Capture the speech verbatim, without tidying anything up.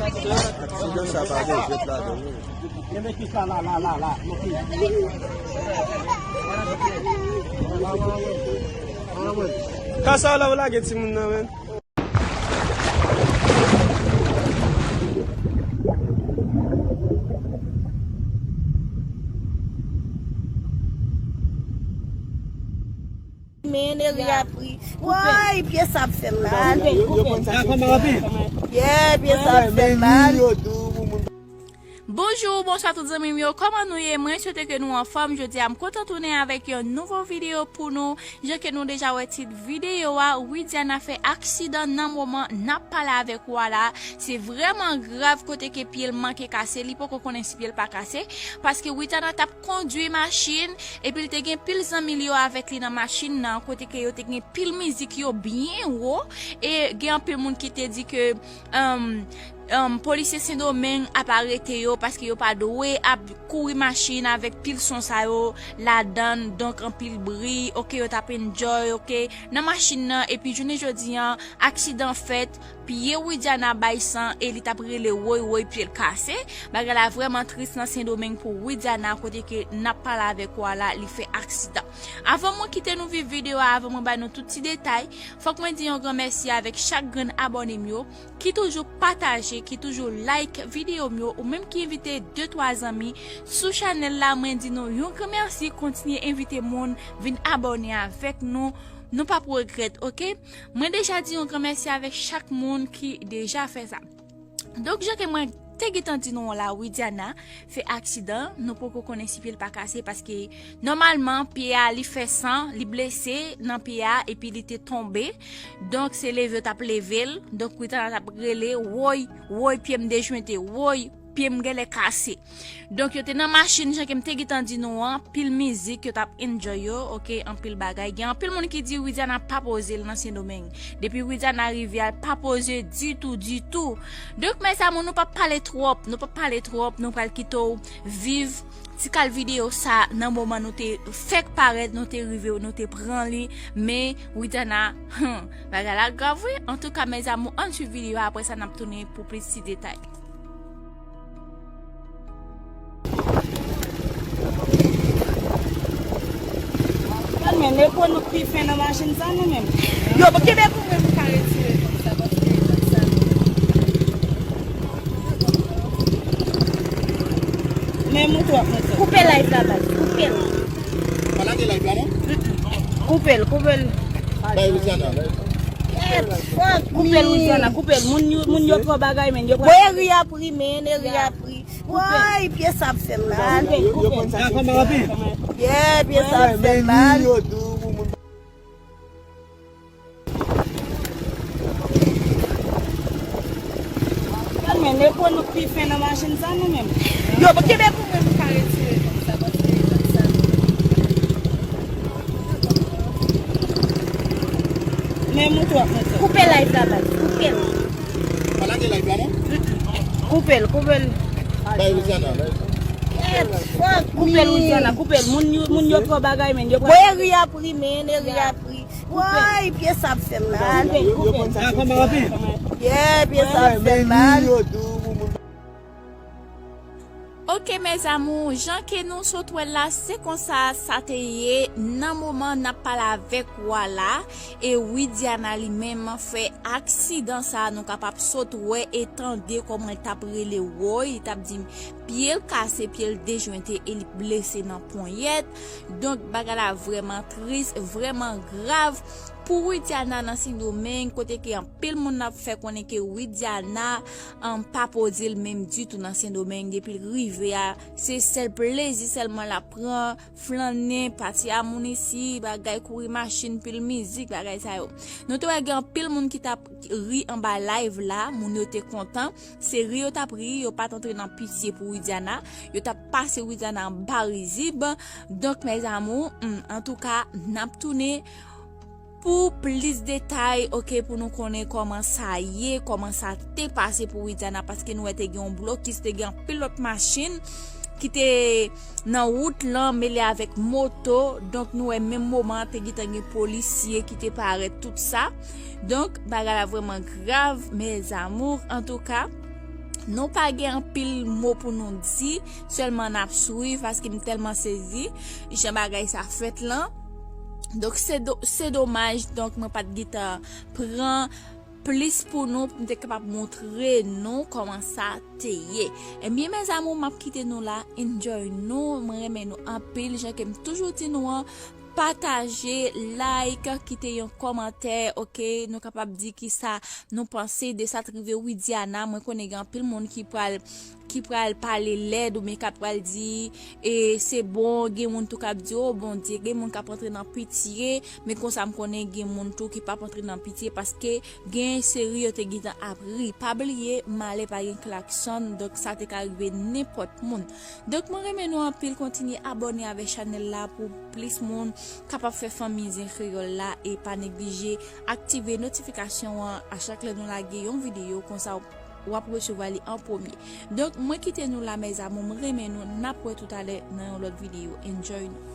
Aksidan sa pa gen jwèt ladan, non. Ka sa w la, w lage timoun nan, menn. Men, Neri a pri. Woy, pye sa ap fè l la. Yo, yo konn sa. Yeah, pye sa ap fè l la. Bonjou, bonswa tout zanmi m yo, kòman nou ye? Mwen swete ke nou anfòm. Jodi a, m kontan tounen avèk yon nouvo videyo pou nou. Jan ke nou deja wè tit videyo a, Widiana fè aksidan nan moman n ap pale avèk ou a la. Se vrèman grav kote ke pye l manke kase, li poko konnen si pye l pa kase. Paske Widiana t ap kondui machin, epi l te gen pil zanmi l yo avèk li nan machin nan, kote ke yo te gen pil mizik yo byen wo, e gen anpil moun ki te di ke, um, um, polisye Sendomeng ap arete yo paske yo pa dwe ap kouri machin avèk pil son sa yo ladan, donk anpil bri, oke, yo t ap enjoy, oke, nan machin nan, epi jounen jodi an, aksidan fèt, pye Widiana bay san e li t ap rele woy woy, pye l kase. Bagay la vrèman tris nan Sendomeng pou Widiana, kote ke n ap pale avèk ou a la, li fè aksidan. Avan mwen kite nou viv videyo a, avan mwen ba nou tout ti detay, fòk mwen di yon gran mèsi avèk chak grenn abòne m yo, ki toujou pataje, ki toujou like videyo m yo, ou menm ki envite de twa zanmi sou chanèl la, mwen di nou yon gran mèsi, kontinye envite moun vin abòne avèk nou, nou p ap regrèt, oke? Mwen deja di yon gran mèsi avèk chak moun ki deja fè sa. Donk, jan ke mwen te gentan di nou an la, Widiana fè aksidan, nou poko konnen si pye l pa kase, paske nòmalman, pye a, li fè san, li blese nan pye a, epi li te tonbe. Donk, se leve yo t ap leve l. Donk, Widiana t ap rele, woy, woy, pye m dejwente, woy, pye m genlè kase. Donk, yo te nan machin, jan ke m te gentan di nou an, pil mizik, yo t ap enjoy yo, oke, anpil bagay. Gen anpil moun ki di Widiana pa poze l nan Sendomeng. Depi Widiana rive a, l pa poze ditou, ditou. Donk, mezanmi, nou p ap pale twòp, nou p ap pale twòp, nou pral kite w viv ti kal videyo sa nan moman nou te fèk parèt, nou te rive, nou te pran li, men Widiana, hmm, bagay la grav, wi. Antouka, mezanmi, ann swiv videyo a, apre sa, n ap tounen pou plis ti detay. Gad men, e po nou k pi fen nan machin sa nou menm. Yo, bon, kenbe pou mwen, m ka retire kòb sa, paske kòb sa. Men moutre w ap moutre. Koupe live la, baz. Koupe l. Pa lage live la, non? Koupe l, koupe l. Bay Widiana. Koupe l, Widiana, koupe l. Moun yo, moun yo pran bagay, men yo pran. Bon, Eri a pri, men, Eri a pri. Woy, pye sa ap fè l la. Yo, yo konn sa se. Yeah, pye sa ap fè l la. Gad men, e po nou k pi fen nan machin sa nou menm. Yo, bon, kenbe pou mwen, m ka retire kòb sa, paske kòb sa. Men moutre w ap moutre. Koupe live la, baz. Koupe l. Pa lage live la, non? Koupe l, koupe l. Bay Widiana. Koupe l, Widiana, koupe l. Moun yo, moun yo pran bagay, men yo pran. Bon, Eri a pri, men, Eri a pri. Woy, pye sa ap fè l la. Yo, yo konn sa se. Yeah, pye sa ap fè l la. Ok, mes amours, jan ke nou sot wè l la, se konsa sa te ye nan moman n ap pale avèk ou a la. E Widiana li menm fè aksidan sa, nou kapab sot wè e tande kòman l t ap rele woy, li t ap di pye l kase, pye l dejwente e li blese nan ponyèt. Donk, bagay la vrèman tris, vrèman grav pou Widiana nan Sendomeng, kote ke anpil moun ap fè konnen ke Widiana, an, pa poze l menm ditou nan Sendomeng. Depi l rive a, se sèl plezi sèlman l ap pran, flannen, pati a moun isi, bagay, kouri machin, pil mizik, bagay sa yo. Nou te wè gen anpil moun ki t ap ri anba live la, moun yo te kontan. Se ri yo t ap ri, yo pa t antre nan pitye pou Widiana. Yo t ap pase Widiana anba rizib. Donk, mes amours, hmm, antouka, n ap tounen Pou plis detay, oke, pou nou konnen kòman sa ye, kòman sa te pase pou Widiana, paske nou wè te gen yon blokis, te gen anpil lòt machin ki te nan wout lan mele avèk moto. Donk, nou wè menm moman an te gentan gen polisye ki te parèt, tout sa. Donk, bagay la vrèman grav, mes amours. Antouka, nou pa gen anpil mo pou nou di, sèlman n ap swiv paske m tèlman sezi jan bagay sa fèt lan. Donk, se do, se domaj, donk, mwen pa t gentan pran plis pou nou, pou m te kapab montre nou kòman sa te ye. Ebyen, mes amours, m ap kite nou la, enjoy nou, mwen renmen nou anpil, jan ke m toujou di nou an, pataje, like, kite yon kòmantè, oke, nou kapab di ki sa nou panse de sa t rive Widiana. Mwen konnen gen anpil moun ki pral ki pral pale lèd oubyen k ap pral di, e, se bon, gen moun tou k ap di, o Bondye, gen moun k ap antre nan pitye, men konsa m konnen gen moun tou ki p ap antre nan pitye, paske gen seri yo te gentan ap ri. Pa bliye, malè pa gen klaksòn, donk sa te ka rive nenpòt moun. Donk, mwen renmen nou anpil, kontinye abòne avèk chanèl la pou plis moun kapab fè fanmi Zen Kreyòl la, e pa neglije aktive notifikasyon an a chak lè nou lage yon videyo, konsa w ap resevwa li an premye. Donk, mwen kite nou la, mes amours, m renmen nou, n ap wè toutalè nan yon lòt videyo. Enjoy nou.